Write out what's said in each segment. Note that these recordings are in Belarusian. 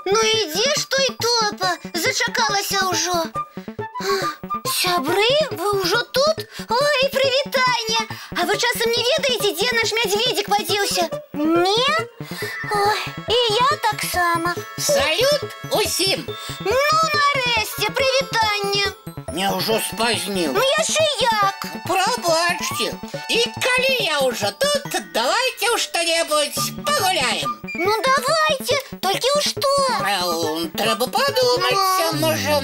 Ну і дзе ж той Топа? Зачакалася ўжо. Сябры, вы ўжо тут? Ой, прывітанне! А вы часам не ведаеце, дзе наш мядзведзік падзеўся? Не? Ой, і я таксама. Салют усім! Ну, нарэшце, прывітанне! Няўжо спазніў? Ну, яшчэ як! Прабачце. І калі я ўжо тут, давайте ў што-небудзь пагуляем. Ну, давайте, толькі ў што? Трэба падумаць,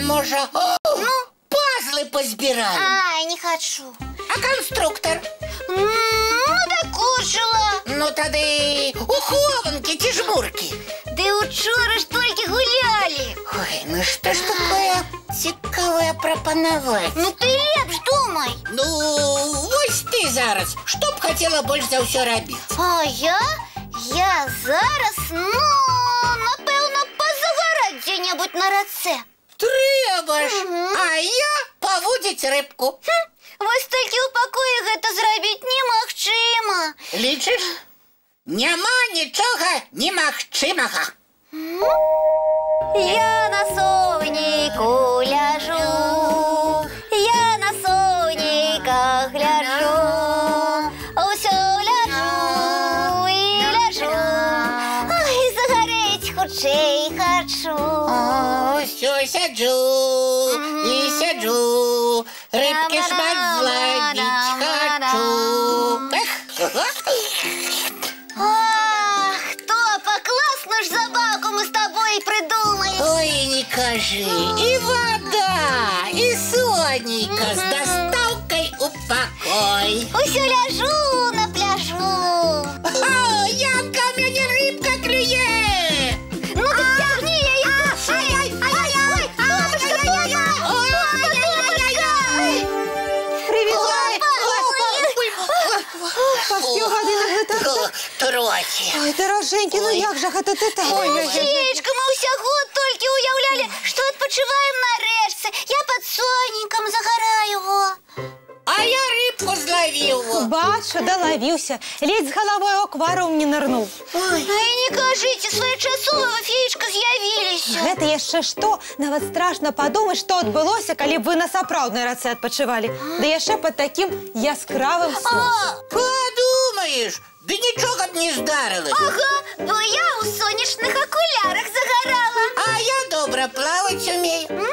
можа, Ну? пазлы пазбіраем. Ай, не хачу. А канструктар? Ну, дакучыла. Ну, тады у хованкі ці жмуркі. Ды учора ж толькі гулялі. Ой, ну што ж такое цікавае прапанаваць? Ну, ты лепш думай. Ну, вось ты зараз, што б хацела больш за ўсё рабіць? А я? Я зараз, ну, напэўна, пазагараць дзе-небудзь на рацэ. Трэба ж! А я павудзіць рыбку. Вось толькі ў пакоі гэта зрабіць немагчыма. Лічыш? Няма нічога немагчымага. Я на сонейку ляжу, я на сонейках гляжу, усё ляжу і ляжу, ай, загарэць хутчэй хачу. Усё сяджу і сяджу, рыбкі шмат злавіць хачу. Эх, Ах, Топа, класную ж забаўку мы з табой прыдумалі. Ой, не кажы, і вада, і сонейка з дастаўкай у пакой. Усё ляжу на пляжу. О, Янка, у мяне рыбка клюе! Ну так цягні яе хутчэй. Ай-ай-ай, Топачка, Топа! Топа, Топачка! Привіт! Ой, Паўгадзіны гэта. Трохі. Ой, даражэнькі, ну як жа гэта ты так? Феечка, мы ўсяго толькі ўяўлялі, што адпачываем на рэчцы. Я пад сонейкам загараю, во. А я рыбку злавіў. Бачу, далавіўся. Ледзь з галавой у акварыум не нырнуў. Ой, не кажыце, своечасова вы, Феечка, з'явіліся. Гэта яшчэ што? Нават страшна падумаць, што адбылося, калі б вы на сапраўднай рацэ адпачывалі. Да яшчэ пад такім яскравым сонцам. Падумаеш, ды нічога б не здарылася. Ага, бо я ў сонечных акулярах загарала. А я добра плаваць умею.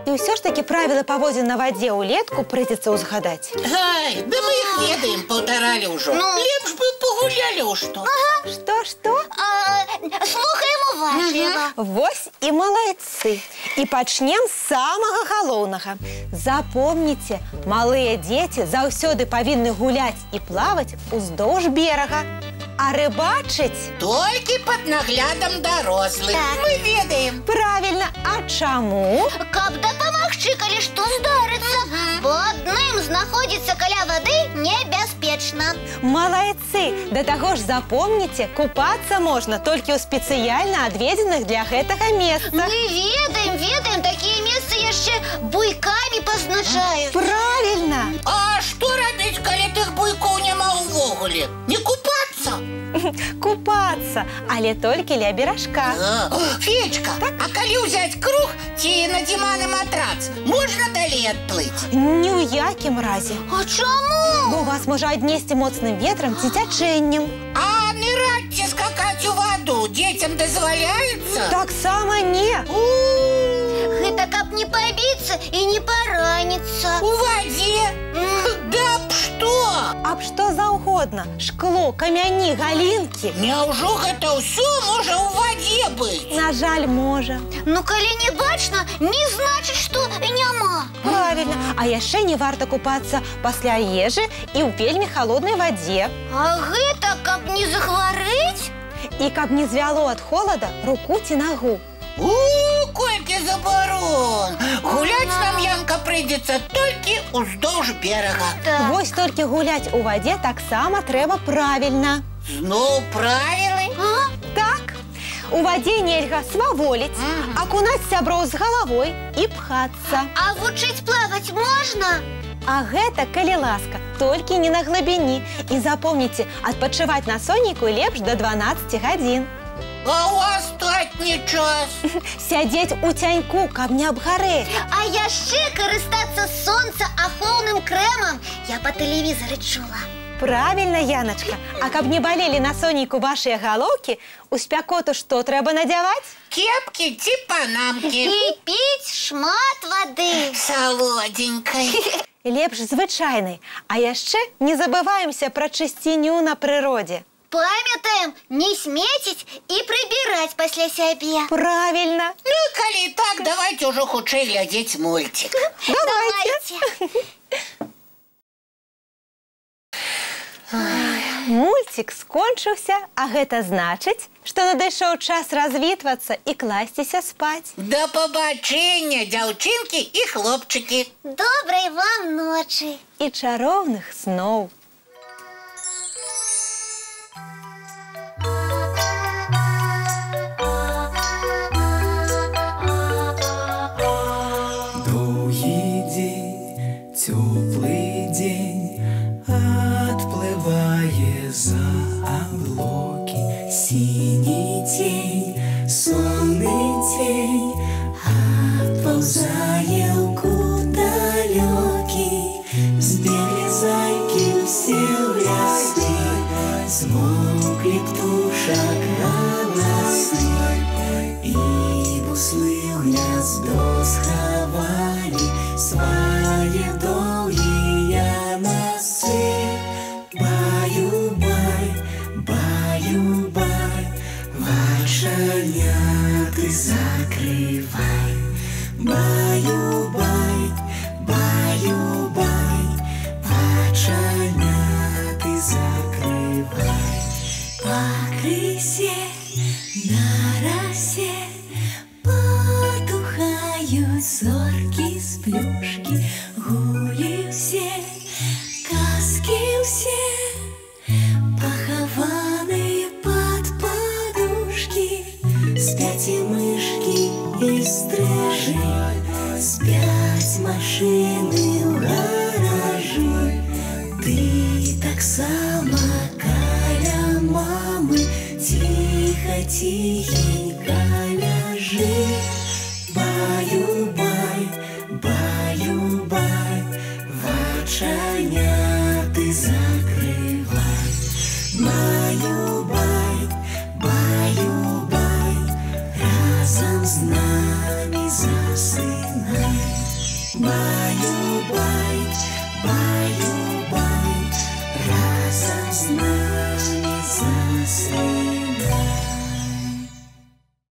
І ўсё ж такі правілы паводзін на вадзе ўлетку прыйдзецца ўзгадаць. Ай, да мы іх ведаем, паўтаралі ўжо. Ну. Лепш бы пагулялі ў што. Што-што? Слухаем уважліва. Вось і малайцы. І пачнем з самага галоўнага. Запомніце, малыя дзеці заўсёды павінны гуляць і плаваць уздоўж берага. А рыбачыць? Толькі пад наглядам дарослых. Так. Мы ведаем. Правільна, а чаму? Каб дапамагчы, калі што здарыцца. Бо адным знаходзіцца каля вады небяспечна. Малайцы! Да таго ж запомніце, купацца можна толькі ў спецыяльна адведзеных для гэтага месцах. Мы ведаем, ведаем, такія месцы яшчэ буйкамі пазначаюць. Правільна! А што рабіць, калі тых буйкоў няма ўвогуле? Не купацца? Купацца, але толькі ля беражка. Феечка, а калі ўзяць круг ці надзіманы матрац, можна далей адплыць? Ні ў якім разе. А чаму? Бо вас можа аднесці моцным ветрам ці цячэннем. А ныраць ці скакаць у ваду дзецям дазваляецца? Таксама не. Гэта каб не пабіцца і не параніцца. У вадзе? Да аб што? Аб што заўгодна. Шкло, камяні, галінкі. Няўжо гэта ўсё можа ў вадзе быць? На жаль, можа. Ну, калі не бачна, не значыць, што няма. Правільна. А яшчэ не варта купацца пасля ежы і ў вельмі халоднай вадзе. А гэта каб не захварэць? І каб не звяло ад холада руку ці нагу. У, колькі забарон! Гуляць нам, Янка, прыйдзецца толькі ўздоўж берага. Так. Вось толькі гуляць у вадзе таксама трэба правільна. Зноў правілы? А? Так. У вадзе нельга сваволіць, акунаць сяброў з галавой і пхацца. А вучыць плаваць можна? А гэта, калі ласка, толькі не на глыбіні. І запомніце, адпачываць на сонейку лепш да 12 гадзін. А ў астатні час? Сядзець у цяньку, каб не абгарэць. А яшчэ карыстацца сонцаахоўным крэмам. Я па тэлевізары чула. Правільна, Яначка. А каб не балелі на сонейку вашыя галоўкі, у спякоту што трэба надзяваць? Кепкі ці панамкі. І піць шмат вады. Салодзенькай. Лепш звычайнай. А яшчэ не забываемся пра чысціню на прыродзе. Памятаем не смеціць і прыбіраць пасля сябе. Правільна. Ну, калі так, давайте ўжо хутчэй глядзець мульцік. Давайте. Мульцік скончыўся, а гэта значыць, што надышоў час развітвацца і класціся спаць. Да пабачэння, дзяўчынкі і хлопчыкі. Добрай вам ночы. І чароўных сноў. Доўгі дзень, цёплы дзень адплывае за аблокі. Сіні цень, сонны цень адпаўзае ў кут далёкі. Збеглі зайкі ўсе ў лясы, змоўклі птушак галасы. І буслы ў гняздо схавалі свае доўгія насы. Баю-бай, баю-бай, вачаняты закрывай. Баю-бай, баю-бай, вачаняты закрывай. Пакрысе на расе потухаюць зоркі з плюшкі, гулі ўсе, казкі ўсе, пахаваныя пад падушкі. Спяць і мышкі, і стрыжы, спяць машыны ў гаражы. Ты таксама каля мамы ціха, ціхенька ляжы. Баю-бай, баю-бай, вачаняты закрывай. Баю-бай, баю-бай, разам з намі засынай. Баю-бай, баю-бай, разам з намі засынай.